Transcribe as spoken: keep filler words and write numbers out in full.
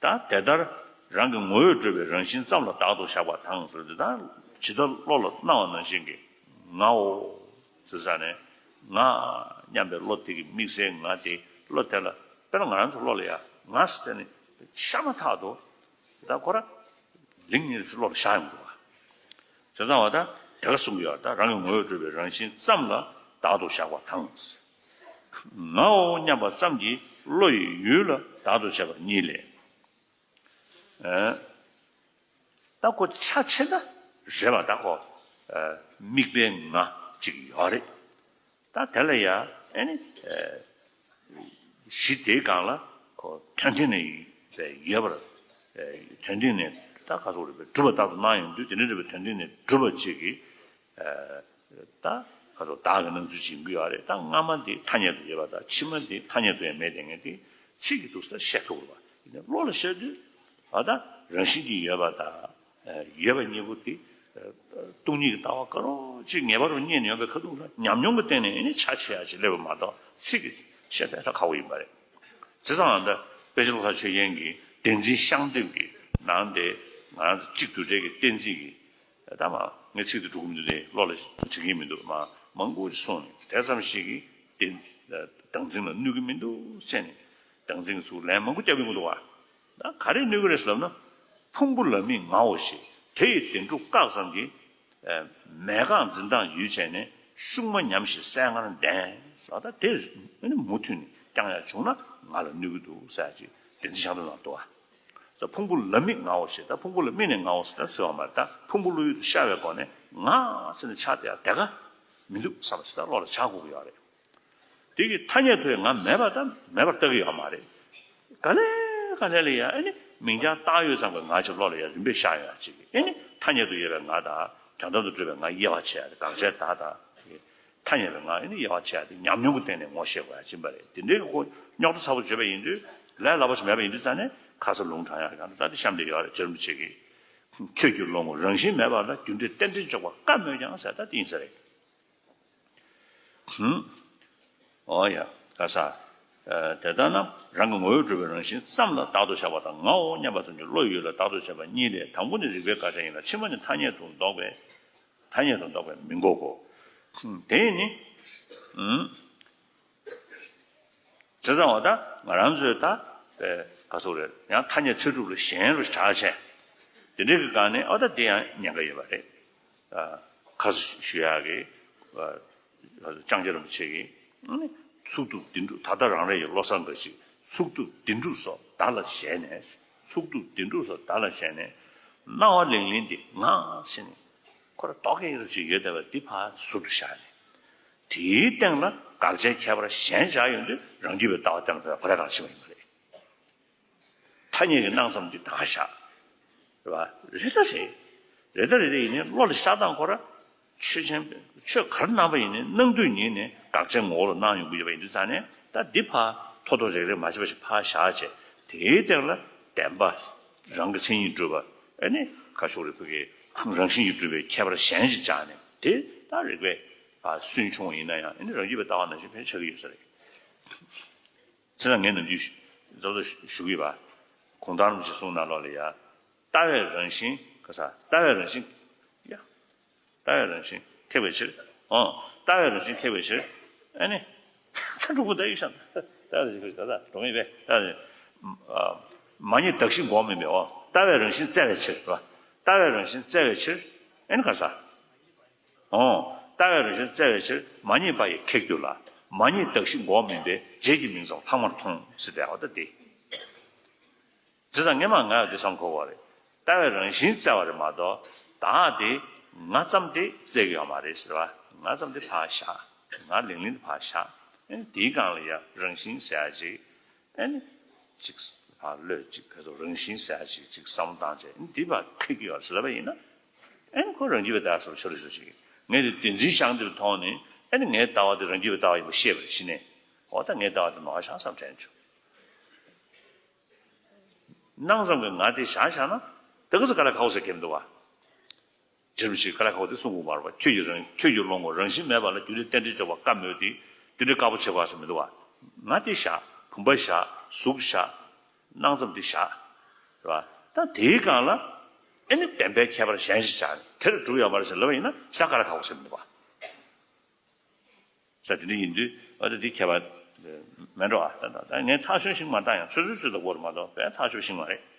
ད་དེ་ལྟར་རང་གི་ངོ་བོས་གྲུབ་པའི་རང་བཞིན་ཙམ་ལ་བདག་ཏུ་བཞག་པ་དང་ཟེར་དུས། ད་ཇི་ལྟར་བློ་ལ་སྣང་བ་ནང་བཞིན་གྱི་ངའོ་ཟེར་ས་ནས་ང་སྙམ་པའི་བློ་དེ་གི་དམིགས་བསལ་ང་དེ་བློ་དེ་ལ། དཔེར་ན་ང་རང་ཚོ་བློ་ལ་ཡ་ང་ཟེར་ནས་ཤར་མ་ཐག་ཏུ་ད་ཁོ་ར་ལིང་ཉིད་བློ་ལ་ཤར་ཡོང་འདུག་བ། བྱས་ཙང་བ་ད་དེ་ག་གསུང་གི་ཡོད། ད་རང་གི་ངོ་བོས་གྲུབ་པའི་རང་བཞིན་ཙམ་ལ་བདག་ཏུ་བཞག་པ་དང་། ངའོ་སྙམ་པ་ཙམ་གྱིས་བློ་ཡི་ཡུལ་ལ་བདག་ཏུ་བྱས་པ་གཉིས་ལས། ཨ། ད་ཁོ་ཆ་ཕྱེ་ན་རེད་བ། ད་ཁོ་ཨ་དམིགས་པའི་ངང་ཅིག་ཡོད་རེད། ད་དེ་ལ་ཡ་ཨེ་ནི་ཨ་གཞི་དེའི་སྒང་ལ་ཁོ་དོན་སྟེང་ནས་ཡོད་པར། ཨ་དོན་སྟེང་ནས་ད་ག་ཚོད་རེད་པས། གྲུབ་པ་ལྟར་དུ་སྣང་ཡོང་དུས། དེ་འདྲ་རེད་པས། དོན་སྟེང་ནས་གྲུབ་པ་ཅིག་གིས་ཨ་ད་ག་ཚོད་བདག་གི་སྣང་ཚུལ་བྱེད་ཀྱི་ཡོད་རེད། ད་སྔ་མ་འདི་ཐ་སྙད་དུ་ཡོད་པ་དང་། ཕྱི་མ་འདི་ཐ་སྙད་དུ་ཡང་མེད་དེ། ངས་འདི་ཚིག་གི་ཐོག་ལ་བཤད་ཐུབ་པ་ཡིན་ན། བློ་ལ་བཤད་དུས་ཨ་ད་རང་བཞིན་གྱིས་ཡོད་པ་དང་ཡོད་པ་གཉིས་པོ་དེ་སྟོང་ཉིད་ཀྱི་ལྟ་བ་ག་རེ་ཅིག་ངེས་པར་དུ་རྙེད་ནས་ཡོང་བའི་ཁ་ཐུག་ལ་ཉམས་མྱོང་གི་སྟེང་ནས་ཨེ་ནི་ཆ་ཕྱེ་ཡ་ཅིག་སླེབས་པ་མ་གཏོགས། ཚིག་གིས་བཤད་ཐབས་ཁག་པོ་ཡིན་པ་རེད། བྱས་ཙང་ད་དཔེ་ཆ་ཀློག་ས་ཆོས་རྒྱན་གྱི་བདེན་འཛིན་ཤངས་ལྡེབ་ཀྱི་ནང་དེ་ང་རང་ཚོ་གཅིག་བསྡུས་གྲྭའི་གི་བསྟན་འཛིན་གྱི། ད་མ་ངས་ཚིག་དེ་འགྲོ་གི་མི་འདུག་སྟེ། བློ་ལ་དྲན་གྱི་མི་འདུག་མ་མང་པོ་ཞིག་གསུངས་ནས། དེ་ཙམ་ཞིག་གིས་དེ་བདག་འཛིན་ལ་གནོད་ཀྱི་མི་འདུག་ཟེར་ནས། བདག་འཛིན་གྱི་ཚུར་ལན་མང་པོ་རྒྱབ་ཀྱི་མི་འདུག་བ། ད་ག་རེ་གནོད་ཀྱི་རེད་ལབ་ན། ཕུང་པོ་ལ་དམིགས་ངའོ་ཞེས། དེ་ཡི་བདེན་གྲུབ་བཀག་ཙམ་གྱིས། མེད་དགག་འཛིན་སྟངས་ཡུལ་བྱས་ནས། ཤུགས་མ་ཉམས་ཤིང་གསལ་ངར་ལྡན། ཟེར། ད་དེ་ནི་མུ་མཐུད་ནས་བསྐྱང་ཡག་བྱུང་ན་ང་ལ་གནོད་ཀྱི་འདུག་ཟེར་ཅིག་བདེན་འཛིན་ཤངས་ལྡེབ་ནང་འདུག་བ། ཕུང་པོ་ལ་དམིགས་ངའོ་ཞེས། ད་ཕུང་པོ་ལ་དམིགས་ནས་ངའོ་ཟེར་ད་ཟེར་བ་མ་རེད། ད་ཕུང་པོ་བློ་ཡུལ་དུ་ཤར་བའི་སྒོ་ནས་ང་ཟེར་ནས་ཆགས་བསྡད་ཡ་དེ་ག་མི་འདུག་བསམ་པ་ཞིག་ད་བློ་ལ་འཆར་དགོས་ཀྱི་ཡོད་རེད། དེ་གི་ཐ་སྙད་དུ་ཡང་ང་མེད་པ་དང་མེད་པར་ལྟ་གི་ཡོད་མ་རེད། ག་ལེ་ག་ལེ་ལ་ཡ་ཨེ་ནི་མིང་རྐྱང་བཏགས་ཡོད་ཙམ་གྱི་ང་ཅིག་བློ་ལ་ཡ་རིམ་པས་ཤར་ཡོང་ཡ་ཅིག་གི། ཨེ་ནི་ཐ་སྙད་དུ་ཡོད་པའི་ང་དང་དོན་དམ་དུ་གྲུབ་པའི་ང་དབྱེ་བ་ཕྱེ་ཡ་དེ། དགག་བྱའི་བདག་དང་། ཐ་སྙད་པའི་ང་ཨེ་ནི་དབྱེ་བ་ཕྱེ་ཡ་དེ་ཉམས་མྱོང་གི་སྟེང་ནས་ངོ་ཤེས་དགོས་ཡ་ཅིག་ཡིན་པ་རེད། དེ་འདྲའི་གི་ཁོ་རྙོག་དྲ་ཚ་པོ་བརྗོད་པ་ཡིན་དུས། ལས་སླ་པོ་ཞིག་མེད་པ་ཡིན་དུས་ཙང་ནས་ཁ་ས་ལུང་དྲངས་ཡག་གི་ཡང་ད་དེ་གཤམ་དེ་ཡོད་རེད། རྗེ་རིན་པོ་ཆེ་གིས། ཁྱོད་ཀྱི་བློ་ངོར་རང་བཞིན་མེད་པ་ལ། རྒྱུ་འབྲས་རྟེན་འབྲེལ་འཇོག་པ་དཀའ་མོད་ཀྱང་ཟེར། ད་དེ་ཡིན་ས་རེད། ཧུམ། ཨོ་ཡ། ག་ས། ཨ་དེ་ལྟར་ན་རང་གི་ངོ་བོས་གྲུབ་པའི་རང་བཞིན་ཙམ་ལ་བདག་ཏུ་བཞག་པ་དང་། ངའོ་སྙམ་པ་ཙམ་གྱིས་བློ་ཡི་ཡུལ་ལ་བདག་ཏུ་བྱས་པ་གཉིས་ལས། དང་པོ་ནི་རིགས་པའི་དགག་བྱ་ཡིན་ལ། ཕྱི་མ་ནི་ཐ་སྙད་དུ་འདོགས་པས། ཐ་སྙད་དུ་འདོགས་པས་མི་འགོག་གོ། ཧུམ། དེ་ནི། ཧུམ། བྱས་ཙང་བ་ད་ང་རང་ཚོས་ད་པའི་ག་ཚོད་རེད། ཡང་ཐ་སྙད་ཚད་གྲུབ་ལ་གཞན་རུ་གྲགས་བྱས། དེ་འདྲའི་གི་སྒང་ནས་ཨོ་ད་དེ་ཡང་ཉེན་ཁ་ཡོད་པ་རེད། ཨ་ཁ་ས་ཞུ་ཡག་གི། ཨ་ལྕང་སྐྱ་རིན་པོ་ཆེ་གིས་ཨ་ནི་ཚུགས་ཐུབ་བདེན་གྲུབ། ད་ལྟ་རང་རེ་ཡི་བློ་བཟང་འགའ་ཞིག་ཚུགས་ཐུབ་བདེན་གྲུབ་སོགས་བརྡ་ལ་བྱས་ནས། ཚུགས་ཐུབ་བདེན་གྲུབ་སོགས་བརྡ་ལ་བྱས་ནས། སྣང་བ་ལིང་ལིང་འདི་ང་ཟེར་ནས་ཁོ་ར་རྡོག་རྒྱག་རུ་ཅིག་ཡོད་བསྡད་པ་འདི་ཕར་ཟུར་དུ་བཞག་ནས། དེའི་སྟེང་ལ་དགག་བྱའི་ཁྱད་པར་གཞན་སྦྱར་ཡོང་དུས་རང་རྒྱུད་པའི་ལྟ་བ་སྟེང་ལ་ཕར་ཁ་རང་ཕྱིན་པ་ཡིན་པ་རེད། ཐ་སྙད་ཀྱི་སྣང་ཙམ་དེ་ད་ག་བཞག་རེད་བ། རེད་ད་རེད། རེད་ད་རེད་དེ་ཡིན་ནའི་བློ་ལ་ཤར་སྟངས་ཁོ་ར་ཆོས་ཅན། ཆོས་ག་རེ་སྣང་པ་ཡིན་ནའི་སྣང་དུས་ཉིད་ནས་དགག་བྱའི་ངོ་བོ་ལ་སྣང་ཡོང་གི་ཡོད་པ་ཡིན་དུས་ཙང་ནས། ད་འདི་ཕར་ཐོ་ཐོ་རེག་རེག་མ་བྱེད་པ་ཞིག་ཕར་བཞག་བྱས། དེའི་སྟེང་ལ་བདེན་པ། རང་གི་མཚན་ཉིད་གྲུབ་པ། ཨ་ནི་ཁ་ཕྱོགས་རེ་ཕུག་གི་རང་བཞིན་གྱིས་གྲུབ་པའི་ཁྱད་པར་གཞན་ཞིག་སྦྱར་ནས། དེ་ད་རིགས་པས་ཨ་སུན་ཕྱུང་བ་ཡིན་ན་ཡང་། ཨ་ནི་རང་རྒྱུད་པའི་ལྟ་བ་ནང་བཞིན་ཕན་ཆགས་ཀྱི་ཡོད་ས་རེད། བྱས་ཙང་ངས་ནམ་རྒྱུན་ཞུ་རྫོགས་རྫོགས་ཞུ་གི་ཡོད་པ། གུང་ཐང་རིན་པོ་ཆེས་གསུངས་ནང་ལོགས་ལ་ཡ། ལྟ་བའི་རང་བཞིན། ག་ས། ལྟ་བའི་རང་བཞིན། ཡ། ལྟ་བའི་རང་བཞིན་ཁེགས་པའི་ཕྱིར། ཨོ། ལྟ་བའི་རང་བཞིན་ཁེགས་པའི་ཕྱིར། ཨ་ནི། ཚ་འགྲོ་གི་ད་ཡོད་ཤག་ལྟ་བའི་རང་བཞིན་ཁེགས་པའི་ཕྱིར། ག་ས་འགྲོ་ངེས་པས། ལྟ་བའི། ཨ། མ་རྙེད་གདགས་གཞི་འགོག་མིན་པའི། ཨོ། ལྟ་བའི་རང་བཞིན་བཙལ་བའི་ཕྱིར། ལྟ་བའི་རང་བཞིན་བཙལ་བའི་ཕྱིར། ཨ་ནི་ག་ས། ཨོ། ལྟ་བའི་རང་བཞིན་བཙལ་བའི་ཕྱིར། མ་རྙེད་པ་ཡི་ཁེགས་རྒྱུ་ལ། མ་རྙེད་གདགས་གཞི་འགོག་མིན་པས། རྗེས་ཀྱི་མིང་ཙམ་ལྷག་མར་མཐོང་། ཟེར་ཏེ་ཨོ་ད་དེ། བྱས་ཙང་སྔས་མ་ང་ཡང་འདི་བསམ་གོ་བ་རེད། ལྟ་བའི་རང་བཞིན་བཙལ་བ་རེད་མ་གཏོགས། བདག་དེ་ང་ཙམ་དེ་བཙལ་གི་ཡོད་མ་རེད་ཟེར་བ། ང་ཙམ་དེ་ཕར་བཞག་ང་ལིང་ལིང་དེ་ཕར་བཞག་ཨ་ནི་དེའི་སྒང་ལ་ཡ་རང་བཞིན་ཟེར་ཡ་ཅིག་ཨ་ནི་ཅིག་ཕར་བློས་ཅིག་ག་ཚོད་རང་བཞིན་ཟེར་ཡ་ཅིག་ཅིག་བསམ་བློ་བཏང་བྱས། ཨ་ནི་འདི་ཕར་ཁེགས་ཀྱི་ཡོད་ཟེར་ལབ་པ་ཡིན་ན། ཨ་ནི་ཁོ་རང་རྒྱུད་པའི་ལྟ་བ་སོར་ཆུད་ཟོས་ཅིག་ངས་དེ་བདེན་འཛིན་ཤངས་ལྡེབ་མཐོང་ནས། ཨ་ནི་ངའི་ལྟ་བ་དེ་རང་རྒྱུད་པའི་ལྟ་བ་ཡིན་པ་ཤེས་པ་རེད། གཞི་ནས་འོ་ད་ངའི་ལྟ་བ་དེ་ནོར་བ་ཤག་བསམ་དྲན་བྱུང་། སྣང་ཙམ་གྱི་ང་དེ་བཞག་བཞག་ན་དེ་ག་ཚོད་དཀའ་ལས་ཁག་པོ་ཟེར་གྱི་མི་འདུག་བ། རྗེ་རིན་པོ་ཆེས་དཀའ་ལས་ཁག་པོ་དེ་གསུང་དགོས་མ་རེད་བ། ཁྱོད་ཀྱི་རང་། ཁྱོད་ཀྱི་བློ་ངོར་རང་བཞིན་མེད་པ་ལ་རྒྱུ་འབྲས་རྟེན་འབྲེལ་འཇོག་པ་དཀའ་མོད་དེ། དེ་འདྲའི་དཀའ་པོ་བྱེད་དགོས་ཟེར་མི་འདུག་བ། ང་དེ་བཞག་བུམ་པ་བཞག་གཟུགས་བཞག་སྣང་ཙམ་དེ་བཞག་རེད་བ། ད་དེའི་སྒང་ལ་ཨེ་ནི་བདེན་པའི་ཁྱད་པར་གཞན་ཞིག་བཞག་ནས་དེར་གྲུབ་ཡོད་མ་རེད་ཟེར་ལབ་པ་ཡིན་ན་ཤ་ཀ་ར་ཁ་བོ་ཟེར་མི་འདུག་བ། ས་དེ་འདྲ་ཡིན་དུས་ཨ་ད་འདི་ཁྱད་པར་མེད་འགྲོ་ཨ། ད་ད་ད་ངས་ཐག་ཆོད་ཤིང་མ་བཏང་ཡང་ཚོད་ཚོད་ཚོད་ད་གོ་རེད་མ་གཏོགས་བས་ཐག་ཆོད་ཤིང་མ་རེད།